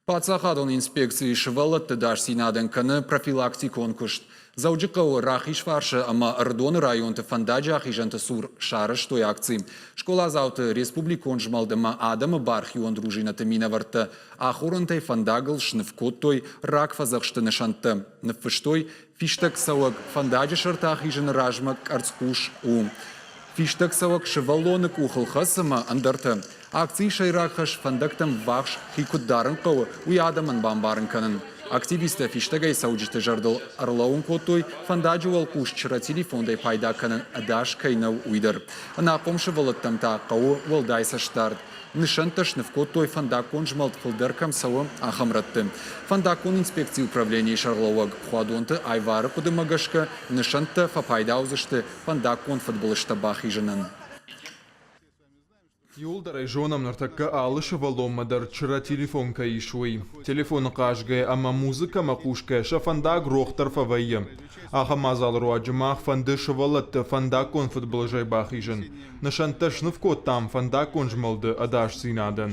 Паддзахадон инспекци сывӕллӕтты ӕдасдзинадӕн кӕны профилактикон куыст. Дзӕуджыхъӕуы Рахизфарсы ӕмӕ Ӕрыдоны районты фӕндаджы ахизӕнты цур сарӕзтой акци. Скъоладзауты республикон змӕлд ӕмӕ адӕмы бархион дружинӕты минӕвӕрттӕ ахорӕнтӕй фӕндагыл сныв кодтой рагфӕдзӕхсты нысӕнттӕ, ныффыстой фистӕгцӕуӕг фӕндаджы сӕрты ахизыны размӕ къӕрцхъус у. Фистӕгцӕуӕг сывӕллоны къухыл хӕц ӕмӕ ӕндӕртӕ. Акцийы сӕйраг хӕс фӕндӕгтӕм ввахс хи куыд дарын хъӕуы, уый адӕмӕн бамбарын кӕнын. Активисттӕ фистӕгӕй цӕуджыты зӕрдыл ӕрлӕууын кодтой, фӕндаджы уӕлхъус чырӕ телефонтӕй пайда кӕнын ӕдас кӕй нӕу, уый дӕр. Ӕнахъом сывӕллӕттӕм та хъӕуы уӕлдай цӕстдард. Нысӕнттӕ сныв кодтой фӕндаггон змӕлд фылдӕр кӕм цӕуы, ахӕм рӕтты. Фӕндаггон инспекцийы управленийы сӕргълӕууӕг Хуадонты Айвары хъуыдымӕ гӕсгӕ, нысӕнттӕ фӕпайда уыдзысты фӕндаггон фыдбылызтӕ бахизынӕн. Иуылдӕр ӕй зонӕм, ныртӕккӕ алы сывӕллонмӕ дӕр чырӕ телефон кӕй ис, уый. Телефоны хъазгӕ ӕмӕ музыкӕмӕ хъусгӕ сӕ фӕндаг рох дӕр фӕвӕййы. Ахӕм мадзалы руаджы мах фӕнды сывӕллӕтты фӕндаггон фыдбылызӕй бахизын. Нысӕнттӕ сныв кодтам фӕндаггон змӕлды ӕдасдзинадӕн.